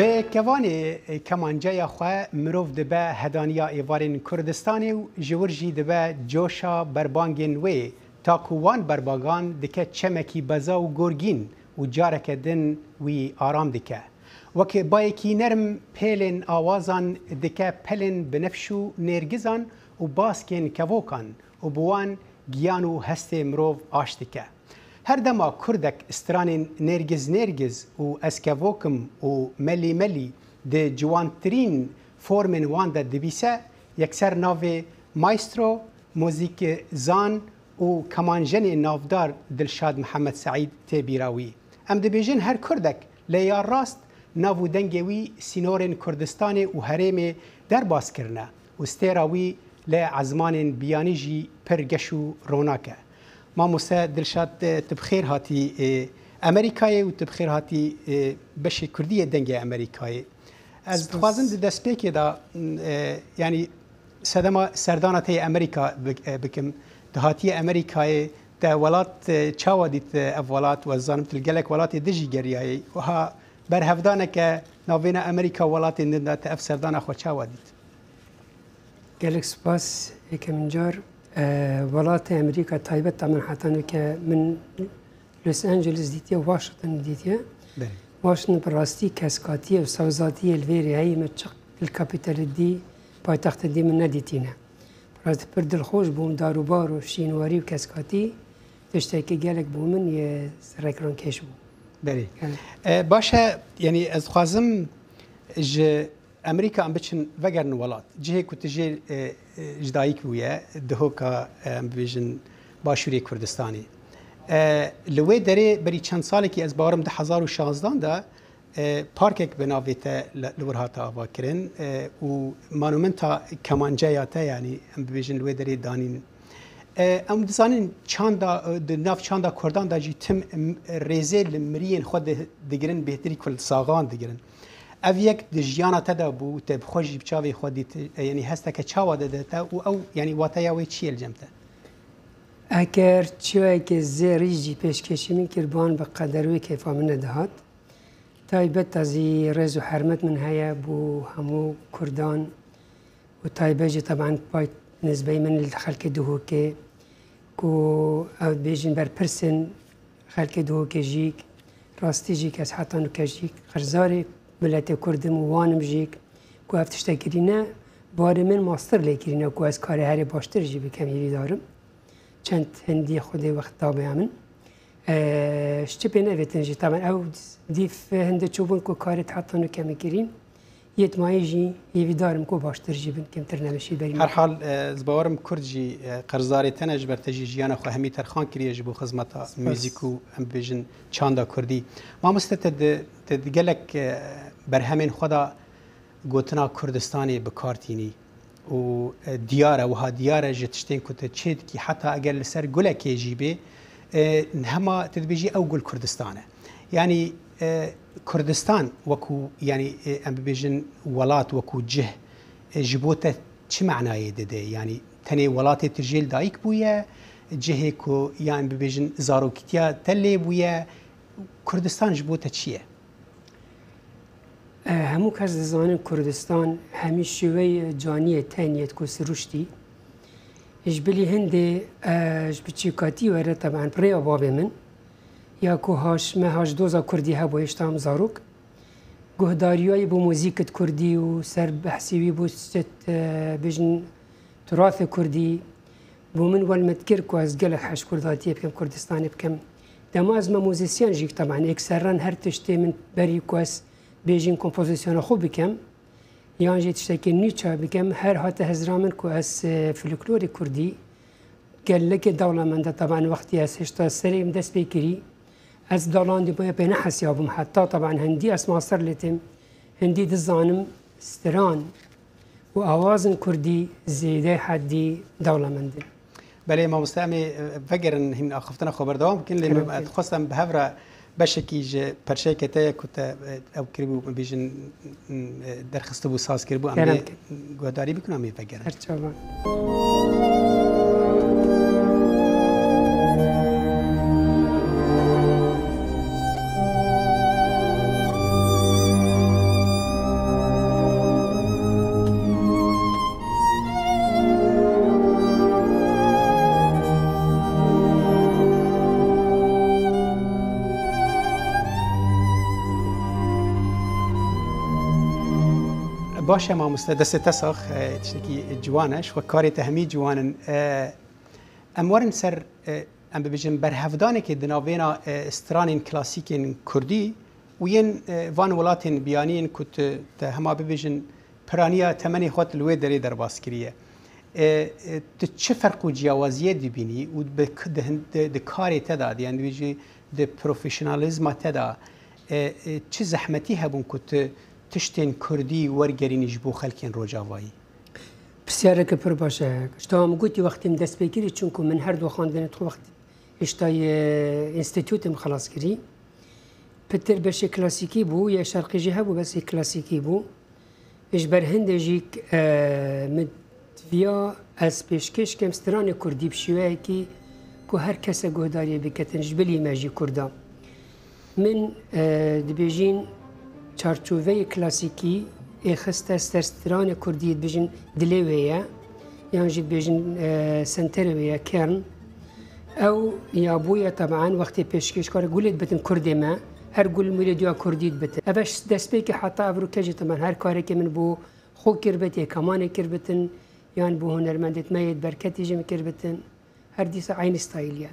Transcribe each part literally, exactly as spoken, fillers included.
Bi kevanê kemanceya xwe mirov dibe hedaniya êvarên Kurdistanê û ji wir jî dibe coşa berbangên wê, ta ku wan berbangan dike çemekî beza û gorgîn û careke din wî aram dike. Weke bayekî nerm pêlên awazan dike pelên binefş û nêrgizan û baskên kevokan û bi wan giyan û hestê mirov aş dike. Her dema kurdek stranên nêrgiz nêrgiz û ez kevok im û melî melî di ciwantirîn formên wan de dibîse, yekser navê maestro, muzîkzan û kemanjenê navdar Dilşad Mihemed Seîd tê bîra wî. Em dibêjin her kurdek lê ya rast nav û dengê wî sînorên Kurdistanê û herêmê derbas kirine û stêra wî lê ezmanên biyanî jî pir geş û ronak e. Mamoste Dilşad, e, tu bi xêr hatî, e, Amerîkayê û tu bi xêr hatî, e, beşê kurdî yê Dengê Amerîkayê. Ez Spas. Dixwazim di destpêkê de, e, yanî sedema serdana te yê Amerîka bik-, e, bikim. Tu hatiye Amerîkayê, te welat, e, çawa dît, e, ev welat? Û ez zanim tu li gelek welatê din jî geriyayî. Wiha berhevdaneke navbêna Amerîka û welatên din de te ev serdana xwe çawa dît? Gelek spas, yekemîn car. E, welatê Amerîka taybet, tamen heta nuke min Los Angeles dîtiye, Washington dîtiye. Belê. Washington bi rastî keskatiyê û sewzatiyê li vêrê heyî min çiq li kapîtalê dî, paytextê dî min nedîtîne. Bi rastî pir dilxweş bûm, dar û bar û şînwarî û keskatî tiştekî gelek bo min yê serek rankêş bû. Belê. Evet. E, baş e, yanî ez dixwazim ji Amerîka em biçin vegerin welat. Cihê ku tu jê, e, e, ji dayik bûye, dihoka, e, em bibêjin Başûrê Kurdistanê. E, li wê derê berî çend salekî ez bawerim du hezar û şazdan de, e, parkek bi navê te li, li wir hate avakirin, e, û monumenta kemanceya te, yanî em bibêjin li wê derê danîn. E, em dizanin çanda, e, di nav çanda Kurdan de jî tim, em, rêzê li miriyên xwe di-, digirin, bêhtirî ku li saxan digirin. Ev yek di jiyana te de bû, te bi xwe jî bi çavê xwe dît, e, yanî hesteke çawa dide te û ew, yanî wateya wê çi ye li cem te? Eger çiyayeke zêrî jî pêşkêşî min kir, ban bi qeder wê kêfa min nedihat. Taybet ez ê rêz û hermet min heye bo hemû Kurdan û taybet jî teben pay nizbeyî min li xelkê Duhokê ku ew dibêjin berpirsên xelkê Duhokê jî, rastî jî ez heta nuke jî qerzarê miletê Kurd im û wan im jî ku ev tiştek kirîne, barê min mastir lê kirîne ku ez karê herê baştir jî bikem, hêvîdar im. Çend hindî Xwedê wext dabe ya min. E, ji çi pê nevêtin jî, taben ew dîf hinde çûbûn ku karê heta nuke min kirîn. Yê dimayî jî hêvîdar im ku baştir jî bin, kêmtir nebin şîberî. Her hal, e, ez bawer im Kurd jî, e, qerzarê te ne, ji ber te jî jiyana xwe hemî terxan kiriye ji bo xizmeta Spas. Muzîk û, em bibêjin, çanda Kurdî. Mamoste, te di, te di gelek, e, berhemên xwe de gotina Kurdistanê bi kar tînî û, e, diyar e, wiha diyar e ji tiştên ku tu çê dikî, heta eger li ser gulekê jî bê, e, hema tu dibêjî ew gul Kurdistan e. Yanî, e, Kurdistan wekû, yanî, e, em bibêjin welat wekû cih, e, ji bo te çi manayê dide? Yanî tenê welatê tu jê li dayik bûye, cihê ku, yan bibêjin zarokîtiya te lê bûye, Kurdistan ji bo te çi ye? E, hemû kes dizanin Kurdistan hemî şêweyê caniyê tenê ye ku siruştî. Ji bilî hindê, e, ji biçûkatî were, teben rêya bavê min, ya ku haş me haş doza Kurdî hebû hêşta em zarok. Guhdarîyayî bû muzîkit Kurdî û ser behsî wî bû, e, bêjin, turafê Kurdî. Bo min welmet kir ku ez gelek hej Kurdatiyê bikim, Kurdistanê bikim. Dema ez me muzîsyen jî, teben êkseran her tiştê min berî ku ez bêjin kompozisyona xwe bikim, yan jî tiştekî nû çap bikim, her hate hizra min ku ez, e, folklorê Kurdî gelekê dewlemend e, teben wextî ez hêşta serê min dest pê kirî, ez dewlemendî bûye pê nehesiyabûm. Heta teben hindî ez master lê têm, hindî dizanim, stran û awazên Kurdî zêdeyê heddî dewlemend in. Belê mamoste, em ê, e, vegerin hîn axiftina xwe berdewam bikin, lê Kerem min, e, kin. Dixwestem bi hev re beşekî ji perçeyeke te ye ku te, e, ew kiribû, bêjin, e, derxistibû, saz kiribû, em Kerem ê kin. Guhdarî bikin, em ê vegerin. Her çavan. Baş e mamoste, destê te sax, e, tiştekî ciwan e, ji xwe karê te hemî ciwan in. E, em werin ser, e, em bibêjin berhevdanekê di navbêna, e, stranên klasîkên kurdî û yên, e, van welatên biyanî yên ku tu, te hema bibêjin piraniya temenê xwe tu li wê derê derbas kiriye. E, e, tu çi ferq û ciyawaziyê dibînî û bi k-, di hin-, di, di karê te de, di, yan dibêjî di profesyonelîzma te de, e, e, çi zehmetî hebûn ku tu tiştên kurdî wergerînî ji bo xelkên Rojavayî? Pirsiyareke pir baş e. Ji te min gotî wextê min dest pê kirî, çunku min her du xwendinê xwe wext hêştayî, e, înstîtûtê min xelas kirî. Pitir beşê klasîkî bû, ya şerqî jî hebû, bes yê klasîkî bû. Ji ber hindê jî, e, min diviya ez pêşkêş kem stranê kurdî bi şêweyekî ku her kese guhdariyê biketin, ji bilî me jî kurda. Min, e, dibêjin çarçoveyê klasîkî ê xiste ser stranê kurdî, dibêjin dilê wê ye, yan jî dibêjin, e, senterê wê ye, kern. Ew ya bûye, teban, wextê pêşkêşkar gulê dibitin kurdê me, her gul mûlê diya kurdî dibitin. Ev e destpêkê heta evroke jî, teban, her karekê min bo xwe kir bitin, yê kemanê kir bitin, yan bo hunermendêt me yê berketî jî min kir bitin. Her dîsa eynî stayîl ye.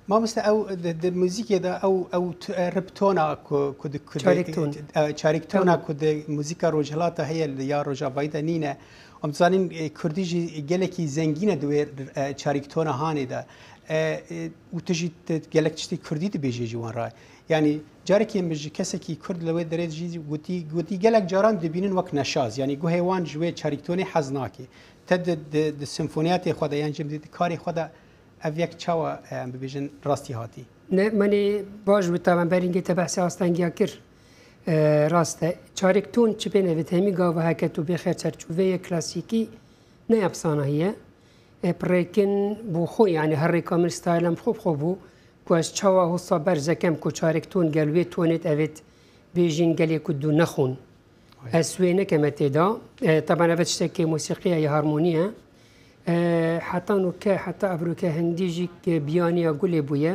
Mamoste, ew di, di muzîkê de ew, ew t-, e, rip tona ku, ku di, ku di, Çarêk ton. E, çarêk tona Tamam. ku di muzîka rojhilata heye li ya rojavayî de nîne. Em dizanîn, e, kurdî jî gelekî zengîn e di wê, e, çarîk tona hanê de. E, e, û tu jî te gelek tiştê kurdî dibêjê ji wan re. Yanî carekê min ji kesekî kurd li wê derê jî gotî, gotî gelek caran dibînin wek neşaz. Yanî guhê wan ji wê çarîk tonê hez nake. Te di, di, di simfoniyatê xwe de yan jî di, di karê xwe de ev yek çawa, e, em bibêjin rastî hatî? Ne, menê baş bû, taban berîngê te behsê astengiya kir. E, rast e. Çarêk ton çi pê nevit hemî gava heke tu bêxer çerçoveyê klasîkî ne efsanahî ye. E, pirêkin bo xwe, yanî her rêka min stayla min xwe bi xwe bû, ku ez çawa hosa berze kem ku çarêk ton gel wê tonêt evêt bêjîn gelê ku dû nexûn. Ay. Ez wê nekeme tê de. E, teban ev tiştekê musîqî ye, ya harmonî ye. E, heta nûke, heta evroke hindî jî ke biyaniya gulê bûye.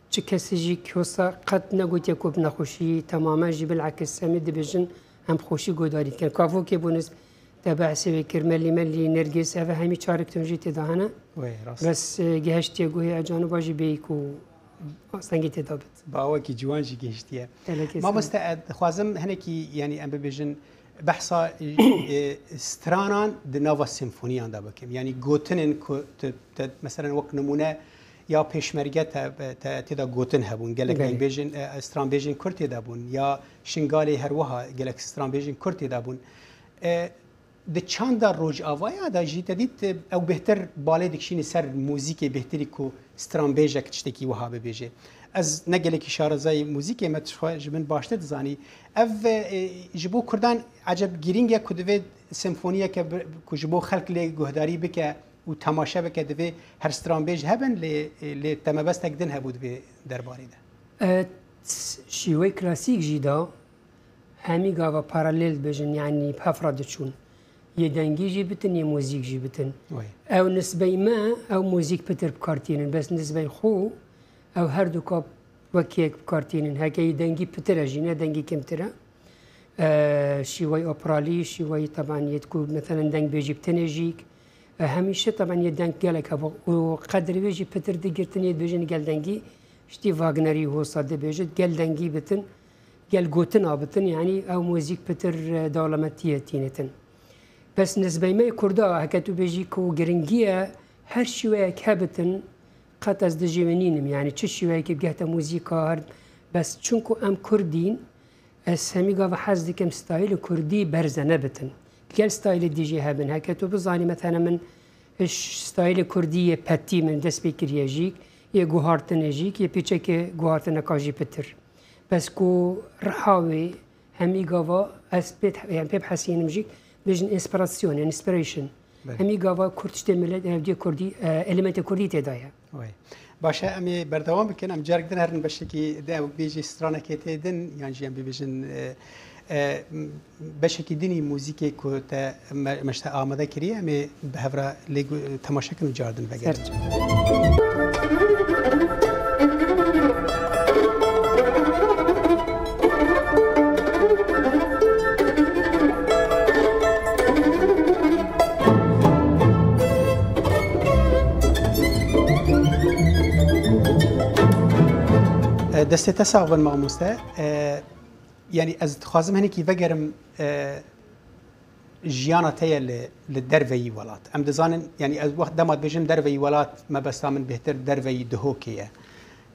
Çi kesî jî hosa qet negotiye ku bi nexweşî temamen jî bilakis hemî dibêjin em xweşî guhdarî dikin. Kavokê bû niz te behsê wê kir, melî melî, nergîs, ev hemî çarêk ton jî tê de hene. Wê, rast. Bes, e, gihiştiye guhê ecaniba jî bêyî ku astengî tê de bit. Bi awakî ciwan jî gihiştiye. Gelekî Mamoste, ez dixwazim hinekî, yanî em bibêjin, behsa, e, stranan di nava simfoniyan de bikim. Yanî gotinên ku te, te, meselen wek nimûne ya Pêşmerge te, te, tê de gotin hebûn. Gelek Belê. dengbêjên, e, stranbêjên kurd tê de bûn. Ya Şingalê her wiha gelek stranbêjên kurd tê de bûn. E, Di çanda Rojavaya de jî te dît, ew bêhtir balê dikişînî ser muzîkê, bêhtirî ku stranbêjek tiştekî wiha bibêje. Ez ne gelekî şarezayê muzîkê me, tu xwe ji min baştir dizanî. Ev, e, ji bo kurdan eceb girîng e ku divê simfoniyeke bi, ku ji bo xelk lê guhdarî bike û temaşe bike, divê her stranbêj hebin, lê, lê te mebestek din hebû di vê derbarê de. E, t-, şîwey klasîk jî da, hemî gava paralel dibêjin, yanî bi hev re diçûn. Yê dengî jî bitin, yê muzîk jî bitin. Wê. Ew nisbey me, ew muzîk pitir bi kar tînin. Bes nisbey xwe, ew her du ka wek yek bi kar tînin. Heke yê dengî pitir e jî, ne dengî kêmtir e. E, şîwey operalî, şîwey teban yê ku, meselen, dengbêjî bi tenê jî. E, hemîşe teban yê deng gelek hebû. Û qedrê wê jî pitir digirtin, yê dibêjin gel dengî. Ştî Wagnerî hosa dibêjit, gel dengî bitin. Gel gotina bitin, yanî ew muzîk pitir, e, dewlemetiyê tînitin. Bes nisbey me yê Kurda, heke tu bêjî ku giringî ye, her şîweyek hebitin, qet ez dijî wê nînim. Yanî çi şîweyekê bigehte muzîka her, bes çunku em Kurdîn, ez hemî gava hez dikim stayîlê Kurdî berze nebitin. Gel stayîlê dî jî hebin. Heke tu bizanî, mesela min, e, ş-, stayîlê Kurdî yê petî min dest pê kiriye jî, yê guhartinê jî, yê pîçekê guhartineka jî pitir. Bes ku riha wê hemî gava ez pê, yani pê bihesînim jî, bêjin înspirasyon, yani inspiration. Belê. Hemî gava Kurd tiştê millet, e, hevdiyê Kurdî, e, elementê Kurdî tê de ye. Wê. Baş e, em ê berdewam bikin. Em carek din herin beşekî din, ew bêjî stranekê tê din, yan jî em bibêjin, e, e, beşekî dinî muzîkê ku te me, me ji te amade kiriye, em ê bi hev re lê gu-, temaşe kin û cardin vegerin. Ser çav. Destê te sax bin mamoste. E, yanî ez dixwazim hinekî vegerim, e, jiyana te ye li, li derveyî welat. Em dizanin, yanî ez wext dema dibêjim derveyî welat, mebesta min bêhtir derveyî Dihokê ye.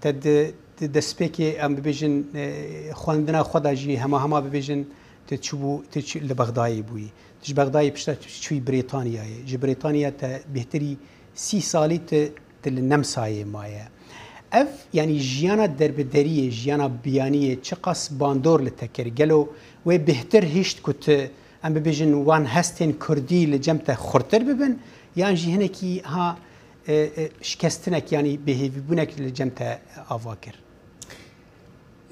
Te di, di destpêkê em bibêjin, e, xwendina xwe de jî hema hema bibêjin tu çûbû, tu çû, li Bexdayê bûyî. Tu ji Bexdayê pişta tu çûyî Brêtaniyayê. Ji Brêtaniya te bêhtirî sî salî tu, tu li Nemsayê maye. Ev, yanî jiyana derbideriyê, jiyana biyaniyê çiqas bandor li te kir? Gelo wê bêhtir hişt ku tu, em bibêjin, wan hestên kurdî li cem te xurtir bibin, yan jî hinekî ha, e, e, şikestinek, yanî bêhêvîbûnek li cem te ava kir?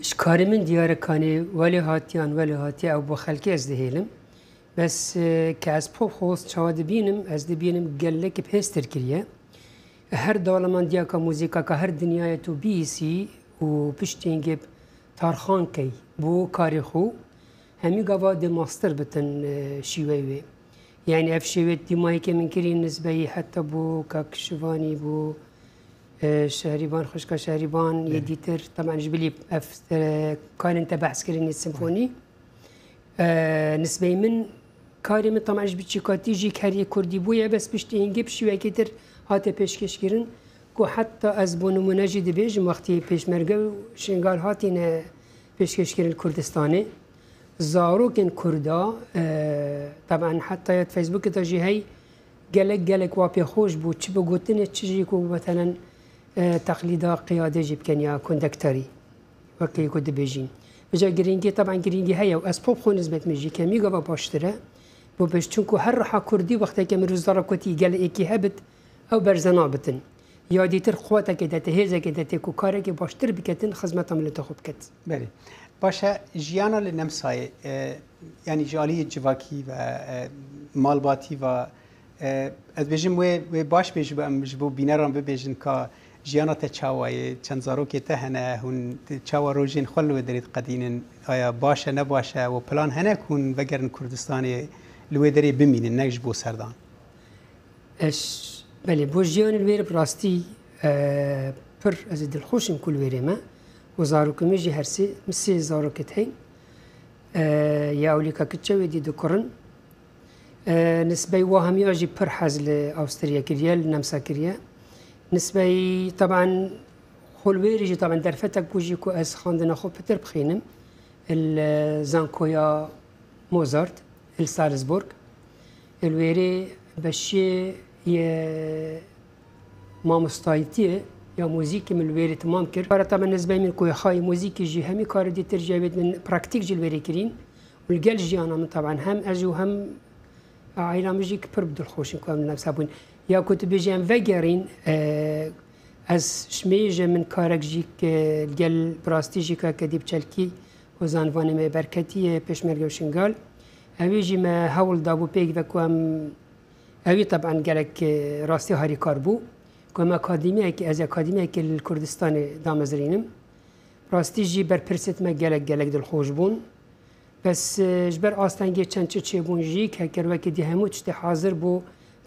Ji karê min diyar e, kanê welê hatiyan welê hatiye ew bo xelkê ez dihêlim. Bes, e, ke ez pop xwest çawa dibînim, ez dibînim gelek bi hêstir kiriye. Her dewlemendiyaka muzîkaka her dinyayê tu bihîsî û piştî hingê tarxan key bo karê xwe, hemî gava dê mastir bitin, e, şîweyê wê. Yani ev şêwê dîmayekê min kirî nisbeyî heta bo Kak Şivanî, bo, e, Şehrîban, xwişka Şehrîban, yê dîtir, taban ji bilî ev, e, karên te behs kirinî simfonî. E, nisbeyî min, karê min taban ji biçîkatî jî keriyê kurdî bûye, bes piştî hingê bi şîwekê tir hate pêşkêşkirin, ku heta ez bo nimûne jî dibêjim, wextî Pêşmerge û Şingal hatîne pêşkêşkirin li Kurdistanê, zarokên Kurda, e, taban heta ya Facebookê de jî hey gelek, gelek wa pêxweş bû, çi bi gotinê, çi jî ku meselen, e, teqlîda qiyadê jî bikin ya kondektarî, wekî ku dibêjîn. Vêca girîngî, taban girîngî heye û ez pop xwe nisbet min jî kemî gava baştir e. Bo pêş, çunku her riha kurdî wexteke mirov zara kotî gel êkî hebit, ew berze nabitin. Ya dîtir quweteke de tê, hêzeke de tê ku karekê baştir biketin, xizmeta mileta xwe biket. Belê. Baş e, jiyana li Nemsayê, e, yanî ji aliyê civakî ve, e, malbatî ve, e, ez dibêjim wê, wê baş bê ji bo em, ji bo bîneran bibêjin ka jiyana te çawa ye, çend zarokê te hene, hûn çawa rojên xwe li wê derê diqedînin, aya baş e, ne baş e, we plan hene ku hûn vegerin Kurdistanê li wê derê bimînin, ne ji bo serdan? Ez, belê, bo jiyanê li wêrê bi rastî, e, pir ez ê dilxweş im ku li wêrê me û zarokê min jî her sê, min sê zarokê heyîn. E, ya ewlîka kiçe wê dî du kur in. E, nisbey wa hemiya jî pir hez li Awstriya kiriye, li Nemsa kiriye. Nisbey, taban, xwe li wêrê jî, taban, derfetek bû jî ku ez xwendina xwe pitir bixînim. Li zankoya Mozart, li Salzburg. Li wêrê beşê ye mamostayîtiyê ya muzîkê min li wêrê temam kir. Para taban nisbey min ku xayê muzîkê jî hemî karê dîtir jî evêt min praktîk jî li wêrê kirîn. Û li gel jiyana min taban hem ez û hem aîla min jî pir bi dilxweş in ku em li Nemsa bûn. Ya ku tu bêjî em vegerîn, e, ez ji mêje min karek jî ke li gel bi rastî jî kake Dîp Çelkî û zanvanê me Berketî ye, Pêşmerge û Şingal. Ewî jî me hewl dabû pêk ve ku em, ewî teben gelek, e, rastî harîkar bû. Ku em akademiyekê, ez akademiyekê li Kurdistanê damezrînim. Rastî jî berpirsêt me gelek, gelek dilxweş bûn. Bes, e, ji ber astengê çend çi çêbûn jî, ke ker wekî dî hemû tiştê hazir bû,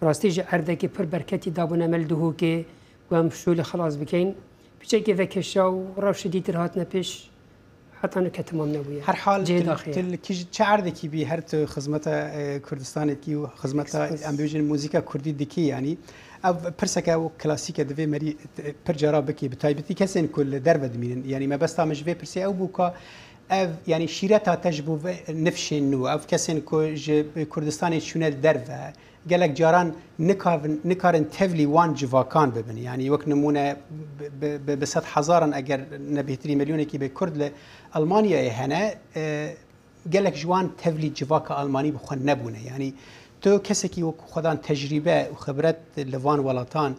rastî ji erdekê pir berketî dabûne me li Duhokê, ku em şûlê xilas bikeyn. Piçekê vekeşa û rewşê dîtir hatine pêş, heta nûke temam nebûye. Her hal, cihê tu, daxê ye. Tu li kî-, çi erdekî bî, her tu xizmeta, e, Kurdistanê dikî û xizmeta, Expos. Em bêjin, muzîka kurdî dikî, yanî ev pirseke wek klasîk e, divê merî, e, pir cara bikî, bi taybetî kesên ku li derve dimînin. Yanî mebesta min ji vê pirsê ew bû ka ev, yanî şîreta te ji bo vê nifşên nû, ev kesên ku ji Kurdistanê çûne li derve, gelek caran nikavin-, nikarin tevlî wan civakan bibin. Yanî wek nimûne bi, bi, bi, bi sed hezaran, eger ne bêhtirî milyonekî bê Kurd li Almanyayê hene, e, gelek ji wan tevlî civaka Almanî bi xwe nebûne. Yanî tu kesekî wek xwedan tecrîbe û xibret li van welatan,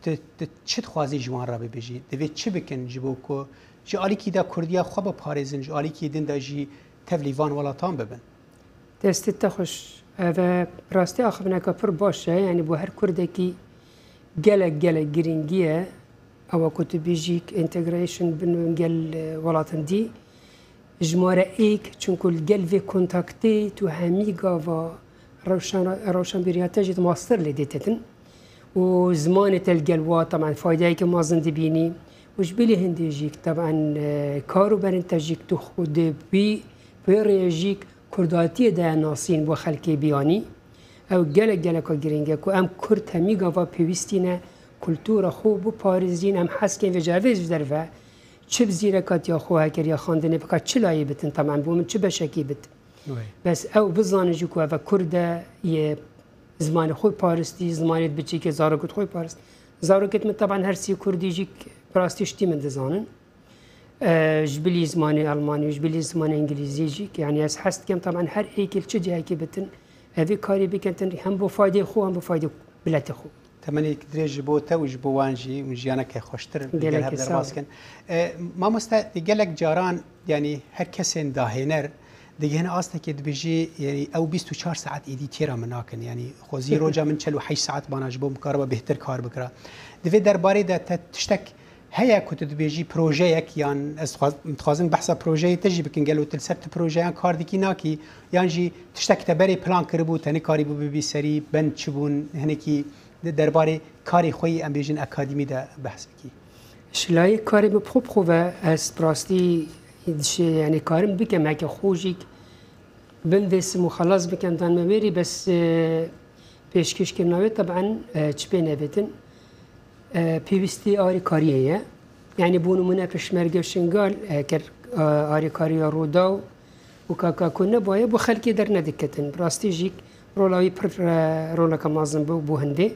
tu, tu çi dixwazî ji wan re bibêjî? Divê çi bikin ji bo ku ji alîkî de Kurdiya xwe biparêzin, ji alîkî din de jî tevlî van welatan bibin? Destê te xweş. Ev e, bi rastî axiftineka pir baş e. Yanî bo her Kurdekî gelek, gelek girîngî ye. Ewa ku tu bêjî integration bin gel, e, welatin dî. Ji me re êk, çunku li gel vê kontaktê tu hemî gava rewşan-, rewşanbîriya te jî di mastir lê dê tetin. Û zimanê te li gel wa, taban, faydeyeke mezin dibînî. Û ji bilî hindê jî, teben, e, kar û berên te jî tu xwe dê bî, wê rêyê jî kurdatiyê de nasîn bo xelkê biyanî. Ew gelek geleka girîng e ku em Kurd hemî gava pêwîstî ne kultura xwe biparêzîn, em heskên vê carvê ji derve çi bi zîrekatiya xwe hekeriya xandinê bika çi layê bitin, teben bo min çi beşekî bit. Wê. Bes ew bizanin jî ku eve Kurd e, yê zimanê xwe paristî, zimanê biçîkê zarokêt xwe parist. Zarokêt min teben her sî Kurdî jî bi rastî ştî min dizanin. E, ji bilî zimanê Elmanî, ji bilî zimanê Îngilîzî jî, yanî ez hez dikim, teben her êkê li çi cihekê bitin, evê karî bikin, tin hem bo faydê xwe, hem bo faydê miletê xwe. Temenê dirêj ji bo te û ji bo wan jî, û jiyaneke xweştir li gel hev derbas kin. E, mamoste, gelek caran, yanî her kesên dahêner, digihine astekê dibêjî, yanî ew bîst û çar saet êdî têra min nakin. Yanî xwezî roja min çel û heşt saet bana ji bo min kariba bêhtir kar bikira. Di vê derbarê de te tiştek heye ku tu dibêjî projeyek, yan ez dixwaz-, dixwazim behsa projeyê te jî bikin, gelo tu li ser tu projeyan kar dikî nakî, yan jî tiştek te berê plan kiribû, te nikarîbû bibî serî, bend çi bûn, hinekî di derbarê karê xwe yî, em bêjin, akademî de behs bikî? Ji layê karê min bi xwe bi xwe ve ez bi rastî dişê, yanî karim bikim, heke xwe jî bin vê sim û xelas bikim, dan me wêrî, bes, e, pêşkêşkirina wê teben, e, çi pê nebêtin, e, pêwîstî arêkariyê ye. Yanî bo nimûne Pêşmerge Şingal, e, ker, e, arêkariya Rûdaw û K K K nebaye, bo xelkê dernediketin. Bi rastî jî rola wî pir, e, roleke mezin bû, bû hindê.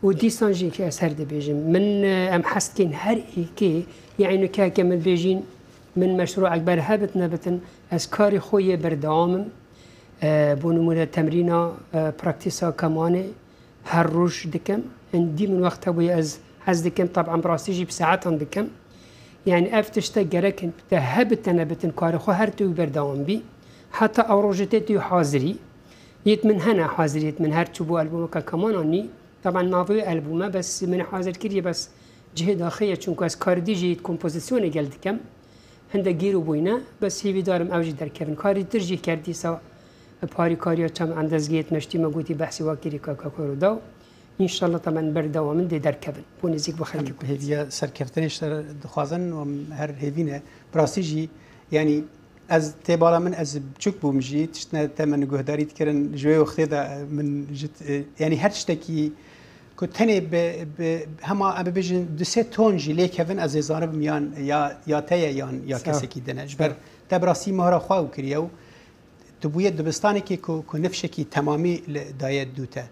Û dîsan jî ke ez her dibêjim, min, e, em hez dikin her êkê, yanî ke, ke min bêjîn, min meşrûek berhev bit nebitin, ez karê xwe yê berdewam im. E, bo nimûne temrîna, e, praktîsa kemanê her roj dikim. Hindî min wext hebûye ez hez dikim, teben bi rastî jî bi saetan dikim. Yanî ev tişte gerek in te hebit te nebitin, karê xwe her tu berdewam bî. Heta ew rojê tê tu hazirî. Yêt min hene haziriyêt min her çi bû albûmeke kemanan nî. Teben navê wê albûm e, bes min hazir kiriye, bes cihê daxê ye, çunku ez kardî jî kompozisyonê gel dikim. Hinde gîr û bûyne, bes hêvîdar im ew jî derkevin. Karî tir jî kerdî sa parîkariya çem endezgehêt meştî me gotî behsî wa kirî K K K Rûdaw. Înşallah teben berdewamin dê derkevin. Bo nêzîk bi xelkê Kurd. Hêviya serkeftinê ji te re dixwazin û em her hêvî ne. Bi rastî jî, yanî ez tê bala min ez biçûk bûm jî, tiştine te min guhdarî dikirin, ji wê wextê de min ji t-, e, yanî her tiştekî ku tenê bi, bi hema em bibêjin du sê ton jî lê kevin, ez ê zanibim yan ya, ya te ye yan ya kesekî din e. Ji ber te bi rastî mahra xwe ew kiriye û tu bûye dibistanekê ku, ku nifşekî temamî li daye dû te.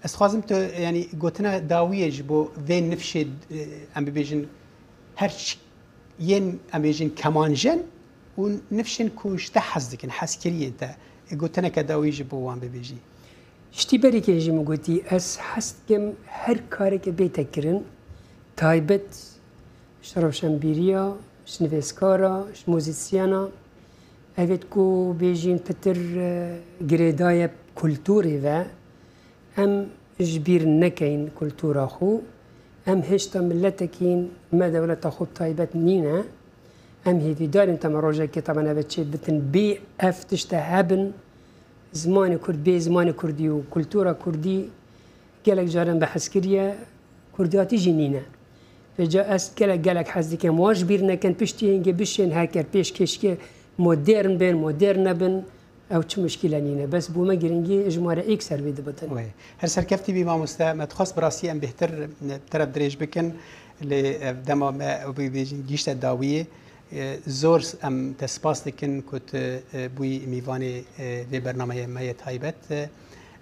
Ez dixwazim tu, yanî gotina dawiyê ji bo vê nifşê, e, em bibêjin her ş-, yên, em bêjin, kemanjen û nifşên ku ji te hez dikin, hezkiriyên te, gotineke dawî ji bo wan bibêjî. Ji tî berîkê jî min gotî, ez hez dikim her kareke bête kirin, taybet ji rewşenbîriya, ji nivîskara, ji muzîsyena, evêt ku bêjîn pitir, e, girêdaye kulturê ve, em ji bîr nekeyin kultura xwe. Em hêşta miletekîn, me dewleta xwe bi taybet nîne. Em hêvîdar in, teben rojekê teben eve çê bitin, bê ev tişte hebin, zimanê kurd, bê zimanê kurdî û kultura kurdî gelek caran behs kiriye, kurdiyatî jî nîne. Vêca ez gelek, gelek hez dikim, wan ji bîr nekin, piştî hingê bişên her ker pêşkêşkê modern bên, modern nebin, ew çi muşkîle nîne. Bes bo me girîngî ji me re êk ser wê dibitin. Wê. Her serkeftî bî mamoste, me dixwest bi rastî em bêhtir, e, te re dirêj bikin. Lê ev dema me ew bê bêjin gihîşte dawiyê. E, zor em te spas dikin ku tu, e, bûyî mîvanê, e, vê bernameyê me yê taybet. E,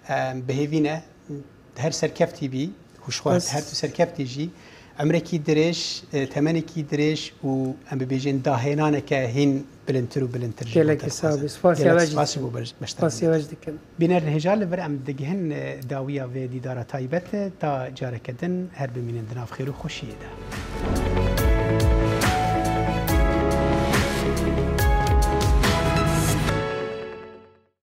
em bi hêvî ne, her serkeftî bî, hûşxwar, her tu serkeftî jî, emrekî dirêj, e, temenekî dirêj û em bibêjin dahênaneke hîn bilindtir û bilindtir ji bo te dixwazin. Gelekî sağ bî. Spasiya we jî dikim. Spasiya we jî dikim. Bîner hêja li vir em digihin, e, dawiya vê dîdara taybet, e, ta careke din her bimînin di nav xêr û xweşiyê de.